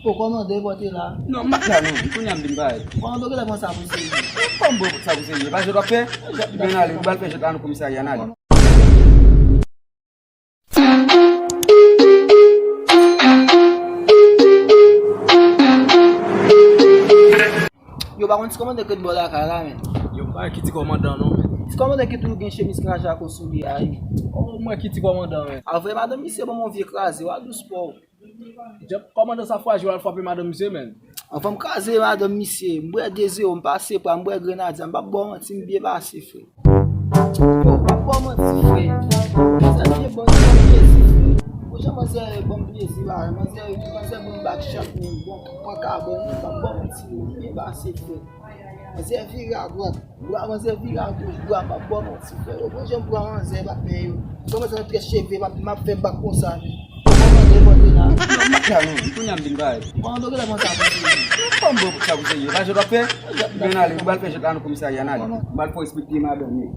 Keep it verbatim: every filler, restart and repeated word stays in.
Kòmandè, bò te la. Non, m pa la non, kounye a m vin parèt. Kòmandè, ou genlè pran sa pou serye. Kòm m pran sa pou serye? Pa jwèt w ap fè? Men n ale, m pral fè jwèt la nan komisarya, n ale. Yo, pa konn ti kòmandè k ret bò lakay la, men. Yo, m pa wè ki ti kòmandan non, men. Ti kòmandan ki toujou gen chemiz kraze ak sou li a, wi. Oh, m wè ki ti kòmandan, men. Avè madanm misye ban m yon vye kraze, w a dous pa w. Kòmandan sa fwajil, w al frape madanm misye, men. Anvan m kraze madanm misye, m bwè de zewo, m pase pa, m bwè grenadya, m p ap ba w manti, m byen pase, frè. Yo, m p ap ba w manti, frè. Manzè byen bon, li ban m plezi, frè. Bon, jan manzè ban m plezi la, manzè, manzè ban m bak chak moun, bon, pran kabann, m p ap ba w manti, m byen pase, frè. Manzè vire adwat, bra manzè vire agoch, bra m ap ba w manti, frè. Yo, bon, jan m pran manzè, pa pè yo. Kòmanse nan trè cheve, m ap, m ap fè bak konsa. Yo, kòmanse bò te la. Non, m pa la non, kounye a m vin parèt. Kòmanse genlè pran sa pou serye. Kòm m pran sa pou serye? Pa jwèt w ap fè? Men n ale, m pral fè jwèt la nan komisarya, n ale. M pral fè w respekte madanm, men.